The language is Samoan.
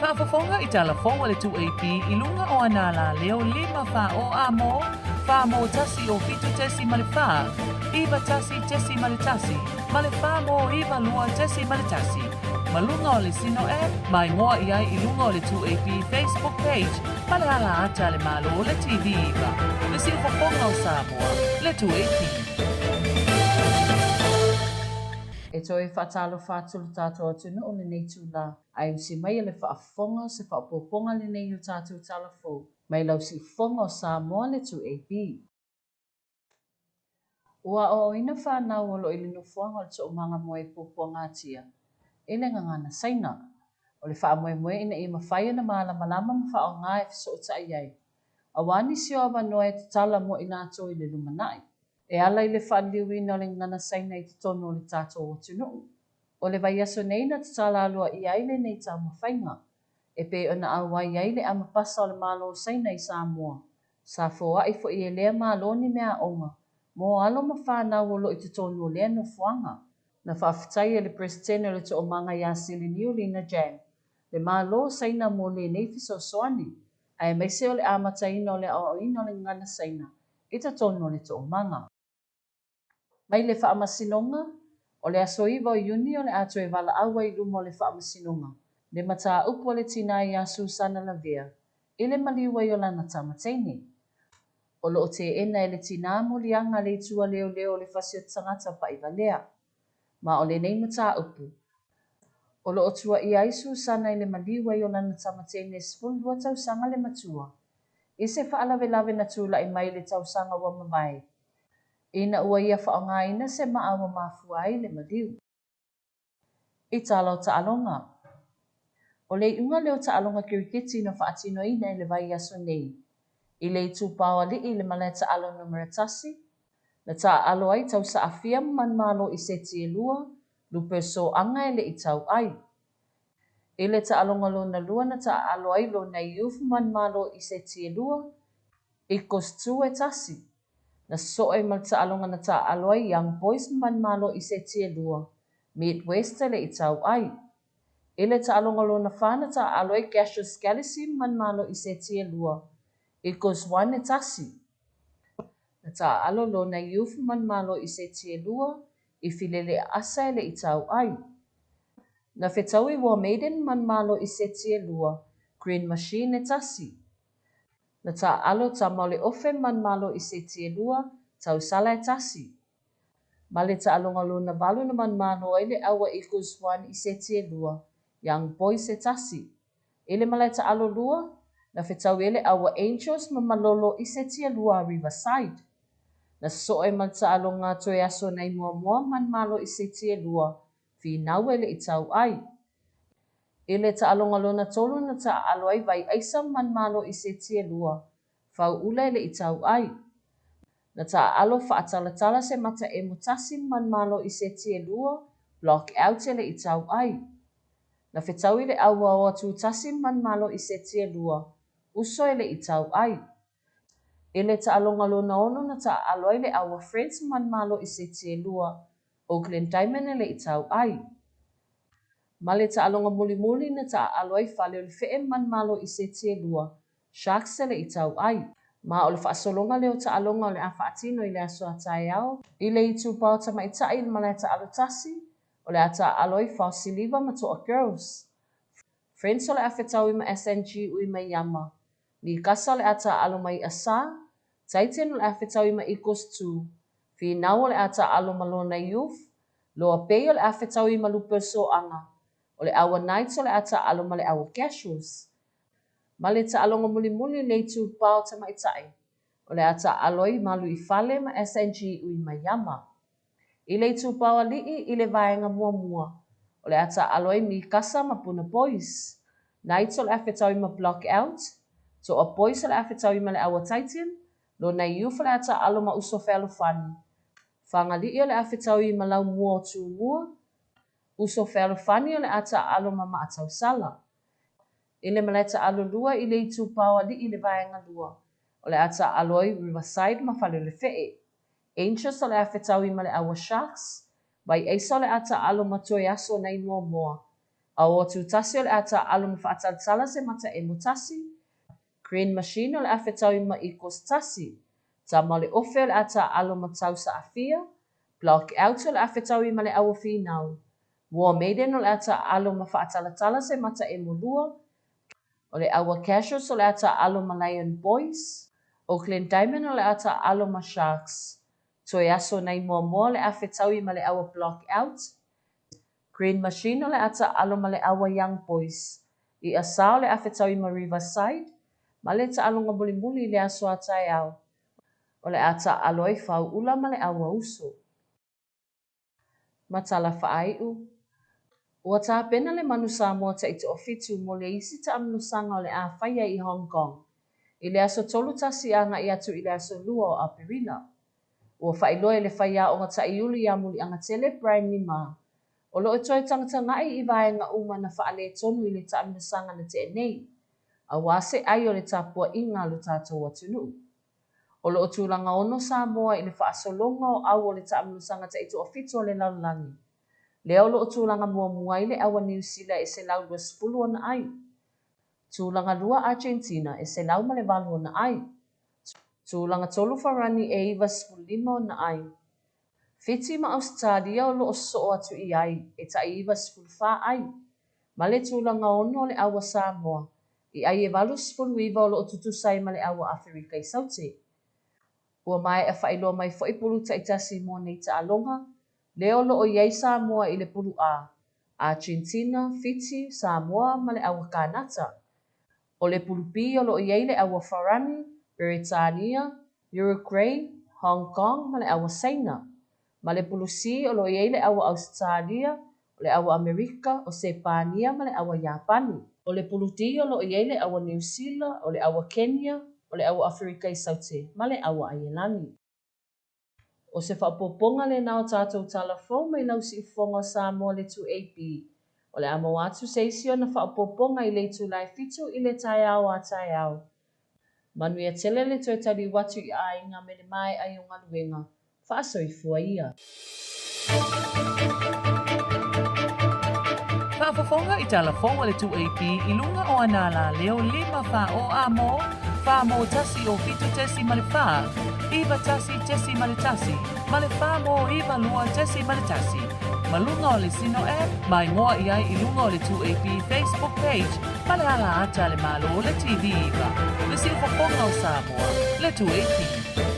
Faafofoga i tala fou a le 2AP i luga o ana alaleo 5 4 o A mo, 4 mo 1 o 7.4, 9 1.1, ma le 4 mo 9 2.1. Ma luga o le Sino App, maimoa i ai i luga o le 2AP Facebook page ma le ala ata a le Malo le TV 9, le siufofoga o Samoa, le 2AP. E toe faatalofa atu lo tatou atunuu lenei itula, ae usi mai e le faafofoga o se faaopoopoga lenei o tatou tala fou mai lau siufofoga o Samoa le 2AP. Ua aoaoina fanau o lo o i le nofoaga o le Toomaga Moe Puapuagatia i le gagana Saina. O le faamoemoe ina ia mafai ona malamalama ma faaaoga e fesootai ai, aua nisi o avanoa e tatala mo i latou i le lumanai. E ala i le faaliliuina o le gagana Saina i totonu o le tatou atunuu. O le vaiaso nei na tatala aloaia ai lenei taumafaiga, e pei ona auai ai le Amapasa o le Malo o Saina i Samoa. Sa foai foi e lea Malo ni meaaoga mo alo ma fanau o lo o i totonu o lea nofoaga. Na faafetai e le Peresetene o le Toomaga iā Siliniu Lina Jang le Malo o Saina mo lenei fesoasoani, aemaise o le amataina o le aoaoina o le gagana Saina i totonu o le Toomaga. Mai le Faamasinoga, o le aso 9 o Iuni o le a toe valaau ai i luma o le Faamasinoga le mataupu a le tinā iā Susana Lavea i le maliu ai o lana tama teine. O lo o teena e le tinā moliaga a le itu a leoleo o le fasi o tagata paʻivalea. Ma o lenei mataupu, o lo o tuuaia ai Susana i le maliu ai o lana tama teine 12 tausaga le matua, i se faalavelave na tulai mai i le tausaga ua mavae. Ina ua ia faaaogaina se maa ua mafua ai le maliu. I tala o taaloga. O le iuga lea o taaloga kirikiti na faatinoina i le vaiaso nei. I le itupa o alii i le malae taalo numera tasi, na taaalo ai Tausaafia ma Manumalo i seti e lua, lupe soaga e le i tau ai. I le taaloga lona lua na taaalo ai Lona Youth ma Manumalo i seti e lua, Eagles 2 e tasi. Na soe ma le taaloga na taaalo ai Young Boys ma Manumalo i seti e lua, Mid West e le i tau ai. I le taaloga lona fa na taaalo ai Gaseous Galaxy ma Manumalo i seti e lua, Eagles 1 e tasi. Na taaalo Lona Youth ma Manumalo i seti e lua, i Filele Asa e le i tau ai. Na fetaui War Maiden ma Manumalo i seti e lua, Green Machine e tasi. Na taaalo Tama o le Ofe ma Manumalo i seti e lua, Tausala e tasi. Ma le taaloga lona valu na manumalo ai le Aua Eagles 1 i seti e lua, Young Boys e tasi. I le malae taalo lua, na fetaui ai le Aua Angels ma Malolo i seti e lua a Riverside. Na soe ma le taaloga a toe aso nai muamua Manumalo i seti e lua, Finau e le i tau ai. I le taaloga lona tolu na taaalo ai Vaiaisa ma Manumalo i seti e lua, Fauula e le i tau ai. Na taaalo faatalatala se mata emo tasi ma Manumalo i seti e lua, Block Out e le i tau ai. Na fetaui le Auaoa Tutasi ma Manumalo i seti e lua, Uso e le i tau ai. I le taaloga lona ono na taaalo ai le Aua Friends ma Manumalo i seti e lua, Auckland Diamond e le i tau ai. Ma le taaloga mulimuli na taaalo ai Fale o le Fee ma Manumalo i seti e lua, Sharks e le i tau ai. Ma o le faasologa lea o taaloga o le a faatino i le aso a taeao. I le itupa o tamaitai i le malae taalo tasi, o le a taaalo ai Faosiliva ma Toa Girls. Friends o le a fetaui ma SNG ui mai Iama. Mikasa o le a taaalo ma Iʻasā, Titan o le a fetaui ma Eagles 2, Finau o le a taaalo ma Lona Youth, Loa Bay o le a fetaui ma Lupe o Soaga, o le Aua Knights o le a taaalo ma le Aua Casuals. Ma le taaloga mulimuli i le itupa o tamaitai, o le a taaalo ai Maluifale ma SNG ui mai Iama. I le itupa o alii i le vaega muamua, o le a taaalo ai Mikasa ma Puna Boys. Knights o le a fetaui ma Block Out, Toa Boys o le a fetaui ma le Aua Titan, Lona Youth o le a taaalo ma Uso Fealofani. Fagalii o le a fetaui ma Laumua o Tumua, Uso Fealofani o le a taaalo ma Maatausala. I le malae taaalo lua i le itupa o alii i le vaega lua, o le a taaalo ai Riverside ma Faleolefee. Angels o le a fetaui ma le Aua Sharks, Vaiaisa o le a taaalo ma toe aso nai Moamoa. Aoa Tutasi o le a taaalo ma faatalatala se mata emo tasi. Green Machine o le a fetaui ma Eagles tasi. Tama o le Ofe o le a taaalo ma Tausa Afia. Block Out o le a fetaui ma le Aua Finau. War Maiden o le a taaalo ma faatalatala se mata emo lua. O le Aua Casuals o le a taaalo ma Lion Boys. Auckland Diamond o le a taaalo ma Sharks. Toe aso nai muamua o le a fetaui ma le Aua Block Out. Green Machine o le a taaalo ma le Aua Young Boys. I'a Sa o le a fetaui ma Riverside, ma le taaloga mulimuli i le aso a taeao, o le a taaalo ai Fau'ula ma le Aua Uso. Ma tala faai'u, Ua tapena le Manu Samoa taitoafitu mo le isi taamanosaga o le a faia i Hong Kong i le aso 3 tasi agai atu i le aso 2 o Aperila. Ua faailoa e le faiaoga taʻiulu iā Muliagatele Brian Lima, o lo o toe tagatagai i vaega uma na faaletonu i le taamilosaga na tea nei, aua se ai o le tapuaiga a lo tatou atunuu. O lo o tulaga ono Samoa i le faasologa o au o le taamilosaga taitoafitu a le lalolagi, lea o lo o tulaga muamua ai le au a Niu Sila e 120 ona ai. Tulaga lua Argentina e 108 ona ai. Tulaga tolu Farani e 95 ona ai. Fiti ma Ausetalia o lo o sosoo atu i ai e tai 94 ai. Ma le tulaga ono o le au a Samoa, i ai e 89 o lo o tutusa ai ma le au a Aferika i Saute. Ua maea faailoa mai foi pulu taitasi mo nei taaloga, lea o lo o i ai Samoa i le pulu A, Argentina, Fiti, Samoa ma le au a Kanata. O le pulu B o lo o i ai le au a Farani, Beretania, Uruguay, Hong Kong ma le au a Saina. Ma le pulu C o lo o i ai le au a Ausetalia, o le au a Amerika, o Sepania ma le au a Iapani. O le pulu D o lo o i ai le au a Niu Sila, o le au a Kenya, o le au a Aferika i Saute ma le au a Aielani. O se faaopoopoga lena o tatou tala fou mai lau siufofoga o Samoa le 2AP. O le a maua atu se isi ona faaopoopoga i le itula e fitu i le taeao a taeao. Manuia tele le toe taliu atu i aiga me le mae'a i o galuega. Faasoifua ia. Faafofoga i tala fou a le 2AP i luga o ana alaleo 5 4 o A mo, 4 mo 1 o 7.4, 9 1.1 ma le 4 mo 9 2.1. Ma luga o le Sino App, maimoa i ai i luga o le 2AP Facebook page ma le ala ata a le Malo le TV 9, le siufofoga o Samoa, le 2AP.